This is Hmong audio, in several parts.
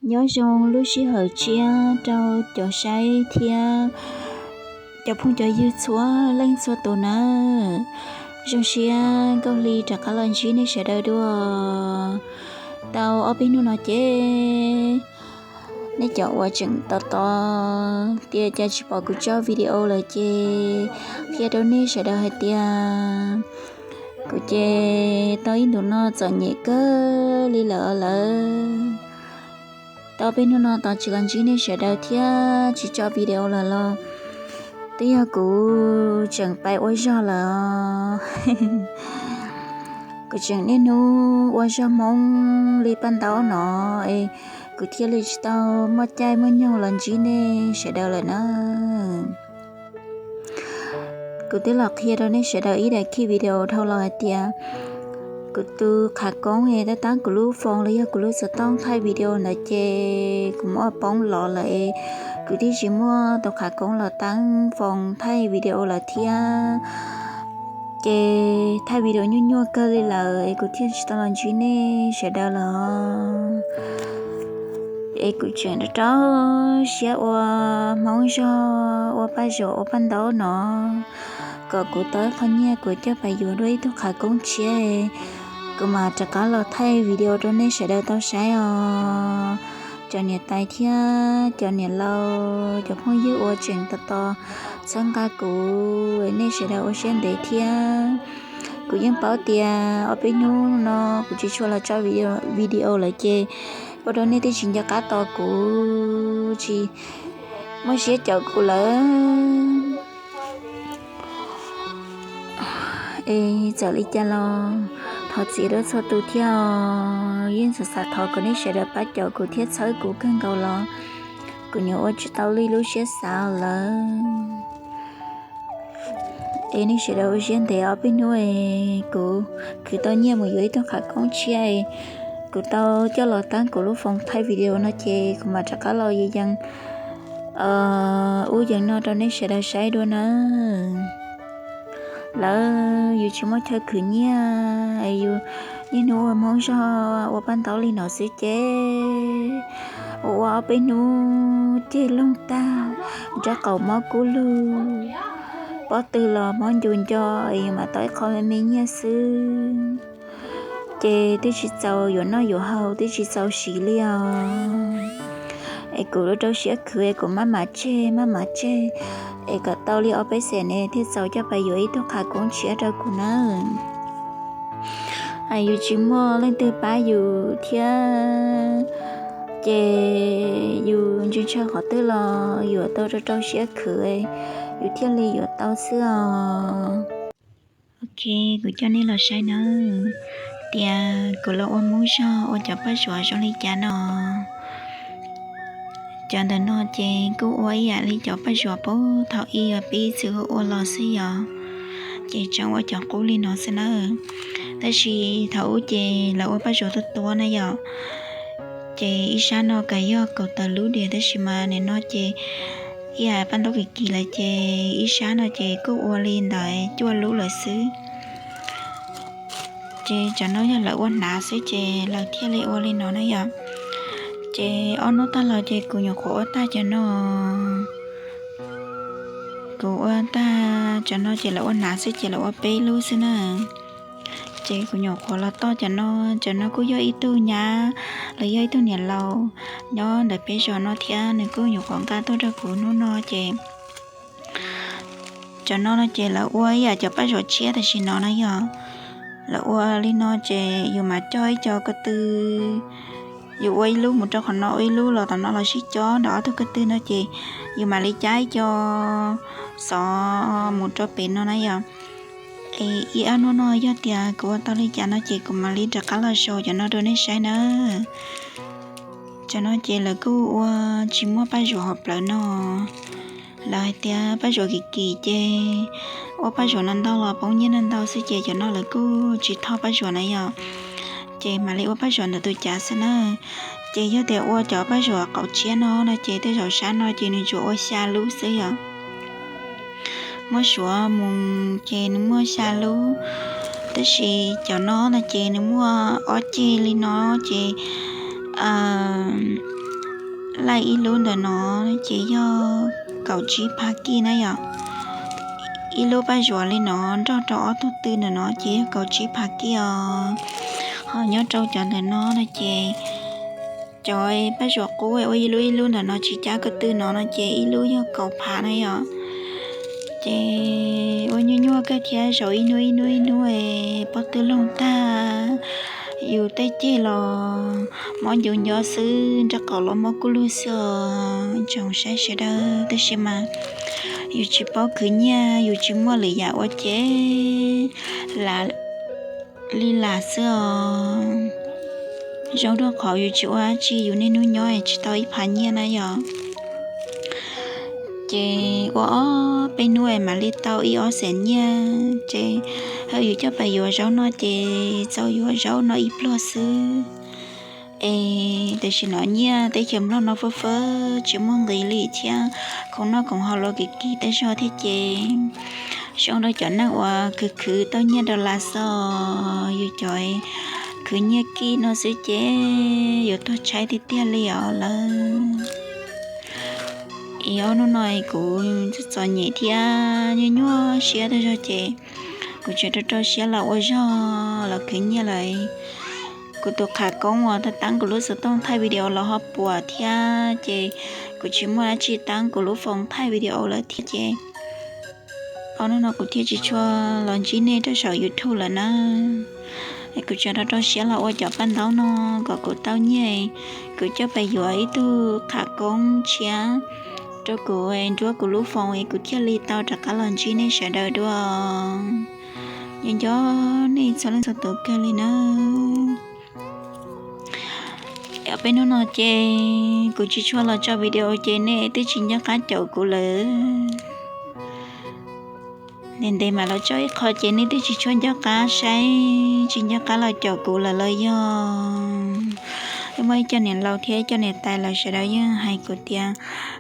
Nyob zoo lub sij hawm tshiab rau cov saib thiab cov phooj cov ywg txhua leej txhua tus nawb. Zoo siab Nkauj Hli rov qab los ntsib nej sawv daws dua. Tau ob peb hnub no ces nej cov uas tseem tos tos tias cas tsis pom kuv tso video lawm ces qhia rau nej sawv daws hais tias kuv ces tau ib ntus no txom nyem kawg li lawm lawm. Tau peb hnub no tos tsis los ntsib nej sawv daws thiab tsis tso video lawm los twb yog kuv tseem pais ua zog lawm. Kuv tseem niaj hnub ua zog Hmoob li paj ntaub no es kuv thiaj li tsis tau muaj caij muaj nyoog los ntsib nej sawv daws lawm na. Kuv twb los qhia rau nej sawv daws ib daim khib video dhau los hais tias kuv tus qhav koob es tab tab kuv lub foos los yog kuv lub xov tooj thaij video ntawd ces kuv muab poob los lawm es kuv twb tsis muaj tus qhav koob los tab foos thaij video lawm thiab. Ces thaij video nyuaj nyuaj kawg li lawm es kuv thiaj tsis tau los ntsib nej sawv daws los. Es kuv tseem rau rau siab ua Hmoob zog ua paj zuam ua paj ntaub no kom kuv tau ib qho nyiaj kuv coj pais yuav dua ib tug qhav koob tshiab, kuv mam rov qab los thaij video rau nej sawv daws tau saib os. Cov niam tais thiab cov niam laus cov phooj ywg uas tseem tos tos txhawb nqa kuv, nej sawv daws ua siab ntev thiab. Kuv yeej paub tias ob peb hnub no kuv tsis tshua los tso video lawm ces ua rau nej twb tsis nco qab tos kuv, tsis muaj siab caum kuv lawm. Es txawm li cas los thov txim rau txhua tus thiab os. Yeej xav xav thov kom nej sawv daws pab caum kuv thiab txhawb kuv kawg nkaus los kuv nyuam ua tsis tau li lub siab xav lawm. Es nej sawv daws ua siab ntev ob peb hnub es kuv khwv tau nyiaj mus yuav ib tug qhav koob tshiab es kuv tau coj los tab kuv lub foos thaij video no ces kuv mam rov qab los yees ub yees no rau nej sawv daws saib dua na. Lawv yus tsis muaj chaw khwv nyiaj, yus niaj hnub ua Hmoob zog ua paj ntaub li no xwb ces ua ua ob peb hnub ceg loog tag, nraub qaum mob kub lug, pob tw los mob ncu nco, yus mam tau ib qho me me nyiaj xwb. Ces twb tsis txaus yuav noj yuav haus, twb tsis txaus siv li os. Es kuv rau rau siab khwv es kuv maj mam tseg maj mam tseg es kom tau li ob peb xees ne thiaj txaus coj pais yuav ib tug qhav koob tshiab rau kuv nawb. Yus tsis muaj leej twg pab yus thiab ces yus ntshaw ntshaw qhov twg los yuav tau rau rau siab khwv, yus thiaj li yuav tau xwb os. Ok, kuv coj nej los saib nawb, tias kuv los ua Hmoob zog ua cov paj zuam zoo li cas no. Cov ntawm no ces kuj ua ib yam li cov paj zuam puag thaum ub peb txwm ua los xwb yom, ces tseem ua cov qub li no xwb nawb. Tab sis thaum ub ces lawv ua paj zuam tuab tuab na yom, ces ib sab no kuj yog kaum tawm lub diam, tab sis mas nim no ces ib yam paj ntaub kim kim lawm ces ib sab no ces kuj ua li ntawd cuaj lub lawm xwb. Ces cov no yog lawv ua hnav xwb ces lawv thiaj li ua li no na yom. Ces ob hnub tag los ces kuv nyuam qhuav ua tag cov no. Kuv ua tag cov no ces lawv ua hnav xwb ces lawv ua peb lub xwb na. Ces kuv nyuam qhuav los toj cov no, cov no kuj yog ib tug nyab los yog ib tug niam laus nyob ntawm peb zos no thiab, nws kuj nyuam qhuav nqa tuaj rau kuv hnub no ces cov no no ces lawv ua ib yam cov paj zuam tshiab tam sim no na yom. Lawv ua li no ces yus mam coj ib co ko tw, yus ua ib lub mus rau qhov no, ua ib lub los tom no los sib cob ntawm ob tug ko tw no ces yus mam li cab ib co xov mus rau pem no na yom. Es ib ob hnub no yog tias kuv ua tau li cas no ces kuv mam li rov qab los sau cov no rau nej saib na. Cov no ces lawv kuj ua tsis muaj paj zuam hauv plawv no. Lawv hais tias paj zuam kim kim ces ua paj zuam no ntau los poob nyiaj no ntau xwb ces cov no lawv kuj tsis thoj paj zuam na yom. Ces mam li ua paj zuam ntawm tus cav xwb na. Ces yog tias ua cov paj zuam qaum tshiab no no ces tej zaum sab no ces nws tsuas ua xya lub xwb yom. Muab suav mus ces nws muaj xya lub, tab sis cov no no ces nws muaj ob ceg li no ces, aw, laij ib lub ntawm no ces yog kaum tsib phav kij na yom. Ib lub paj zuam li no nrog rau ob tug tw ntawm no ces yog kaum tsib phav kij os. Ho nyob rau cov ntawm no no ces cov paj zuam qub ua ib lub ib lub ntawm no tsis cab ko tw no no ces ib lub yog kaum phav na yom. Ces ua nyuaj nyuaj kawg thiab, zaum ib hnub ib hnub ib hnub pob tw loog tag, yus tej ceg los mob ncuv nco xwb, nraub qaum los mob kuj lug xwb os tsoom saib sawv daws. Tab sis mas yus tsis paub khwv nyiaj, yus tsis muaj lwm yam ua ces lam li lam xwb os. Zoo dua qhov yus tsis ua dab tsi, yus niaj hnub nyob tsis tau ib phav nyiaj na yom. Ces ua ob peb hnub es mam li tau ib ob xees nyiaj ces yus coj pais yuav zaub noj ces txaus yuav zaub noj ib pluag xwb. Es tam sim no nyiaj teb chaws Nplog no fab fab tsis muaj nqis li thiab, khoom noj khoom haus los kim kim tej zog thiab ces zoo rau cov neeg uas khwv khwv tau nyiaj dollar xwb os. Yus cov khwv nyiaj kij no xwb ces yuav tuag tshaib tiag tiag li os lawm. Es ob hnub no kuv txom nyem thiab nyuaj nyuaj siab tej zog ces kuv tseem rau rau siab los ua zog los khwv nyiaj lawm. Kuv tus qhav koob uas tab teeb kuv lub xov tooj thaij video los ho puas thiab ces kuv tsis muaj dab tsi teeb kuv lub foos thaij video lawm thiab ces ob hnub no kuv thiaj tsis tshua los ntsib nej rau saum YouTube lawm na. Kuv tseem rau rau siab los ua cov paj ntaub no kom kuv tau nyiaj, kuv coj pais yuav ib tug qhav koob tshiab rau kuv nruab kuv lub foos es kuv thiaj li tau rov qab los ntsib nej sawv daws dua. Nco nco nej txhua leej txhua tus kawg li na. Ob peb hnub no ces kuv tsis tshua los tso video ces nej twb tsis nco qab caum kuv lawm. Ntev ntev mam los tso ib qho ces nej twb tsis tshua nco qab saib, tsis nco qab los caum kuv lawm los yog. Muaj ib co niam laus thiab ib co niam tais lawv sawv daws yeej hais kuv tias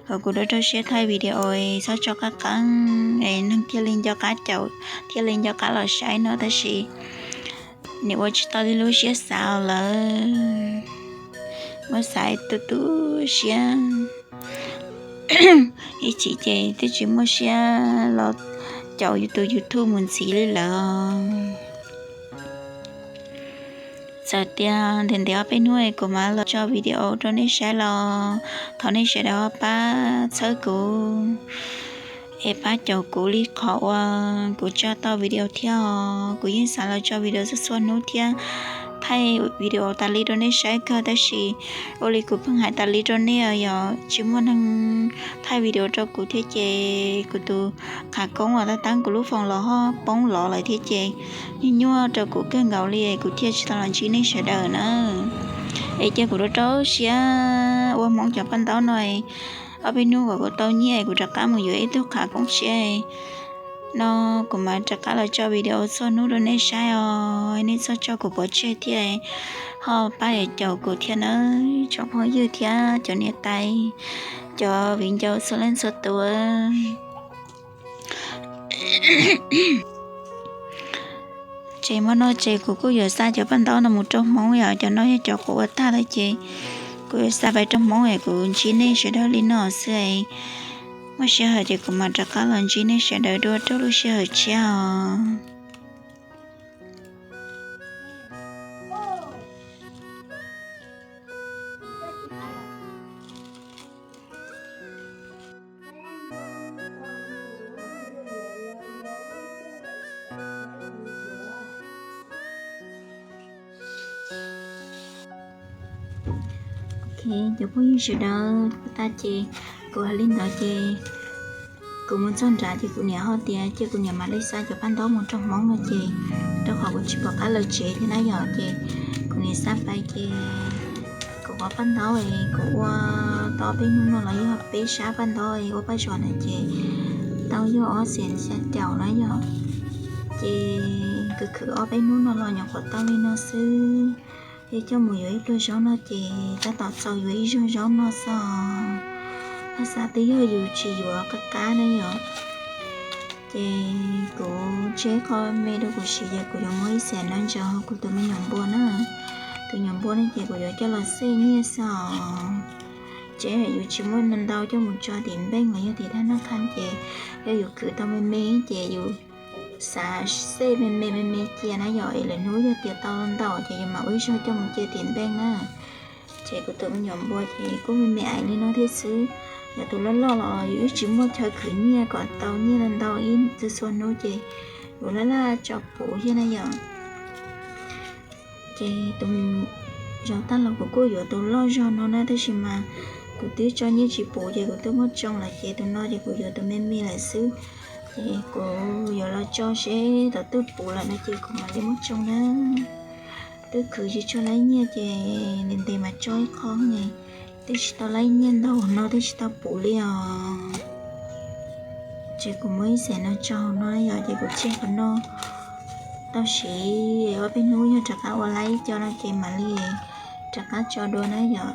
kom kuv rau rau siab thaij video es txhob tso qab qeeb es neeg thiaj li nco qab caum, thiaj li nco qab los saib no tab sis nim ua tsis tau li lub siab xav lawm. Muab xav tu tu siab, ib chim ces twb tsis muaj siab los caum yus tus YouTube mus ntxiv li lawm. Txawm tias ntev ntev ob peb hnub kuv mam los tso video rau nej saib los thov nej sawv daws pab txhawb kuv es pab caum kuv li qhov uas kuv tso tau video thiab os. Kuv yeej xav los tso video txhua txhua hnub thiab thaij video tas li rau nej saib kawg tab sis ua li kuv pheej hais tas li rau nej os, yog tsis muaj neeg thaij video rau kuv thiab ces kuv tus qhav koob uas tab teeb kuv lub foos los ho poob los lawm thiab ces nyuaj nyuaj rau kuv kawg nkaus li kuv thiaj tsis tau los ntsib nej sawv daws na. Es cia kuv rau rau siab ua Hmoob cov paj ntaub no, ob peb hnub kom kuv tau nyiaj kuv rov qab mus yuav ib tug qhav koob tshiab no kuv mam rov qab los tso video txhua hnub rau nej saib os. Nej txhob tso kuv pov tseg thiab, ho pab caum kuv thiab nawb tsoom phooj ywg thiab cov niam tais, cov viv ncaus txhua leej txhua tus. Ces hmo no ces kuv kuj yuav xa cov paj ntaub no mus rau Hmoob, yog cov no yog cov kuv ua tag lawm ces kuv yuav xa pais rau Hmoob es kuv ntsib nej sawv daws li no xwb. Muaj sij hawm ces kuv mam rov qab los ntsib nej sawv daws dua rau lub sij hawm tshiab os. Ok, cov phooj ywg sawv daws, tag ces kuv hais li ntawd ces kuv mus txog nrad ces kuv niam ho tias cia kuv niam mam li xa cov paj ntaub mus rau Hmoob no ces rau qhov kuv tsis pom qab lawv tsev thiab na yom, ces kuv niam xa pais ces kuv qhov paj ntaub es kuv ua tau ob peb hnub no los yog peb sab paj ntaub es ua paj zuam na ces tau yog ob xees xya caum na yom. Ces kuv khwv ob peb hnub no los nyuam qhuav tau li no xwb. Yog coj mus yuav ib pluag zaub no ces tab tom txaus yuav ib zug zaub no xwb. Haj xav twb yog yus tsis yuav qab qab na yom, ces kuv tseg qho me rau kuv siv ces kuv yuav muab ib xees no ntsaws hauv kuv tus me nyuam npua na. Tus nyuam npua no ces kuv yuav coj los xej nyiaj xwb os. Tsev yus tsis muaj ntau coj mus tso tim npeej los yog tim thaj nab qha ces yog yus khwv tau me me ces yus xav xej me me me me cia na yom, es lwm hnub yog tias tau ntau ces yus mam ua ib zaug coj mus cia tim npeej na. Ces kuv tus me nyuam npua ces kuj me me ais li no thiab xwb. Yog tus loj loj los yus wb tsis muaj chaw khwv nyiaj kom tau nyiaj ntau ntau ib txhia txhua hnub ces yus laj laj tso puv thiab na yom. Ces tus zaum tag los kuv kuj yuav tus loj zog no na, tab sis mas kuv twb tso nyiaj tsis puv ces kuv twb muab tsoo lawm ces tus no ces kuv yuav tus me me lawm xwb. Ces kuv yuav los tso seb thaum twg puv lawm no ces kuv mam li muab tsoo na. Twb khwv tsis tshua laib nyiaj ces ntev ntev mas tso ib qho ne, twb tsis tau laib nyiaj ntau no twb tsis tau puv li os. Ces kuv muab ib xees no tso hauv no yom, ces kuv tseg qhov no tau siv ob peb hnub yog rov qab ua laib ib co no ces mam li rov qab tso dua na yom.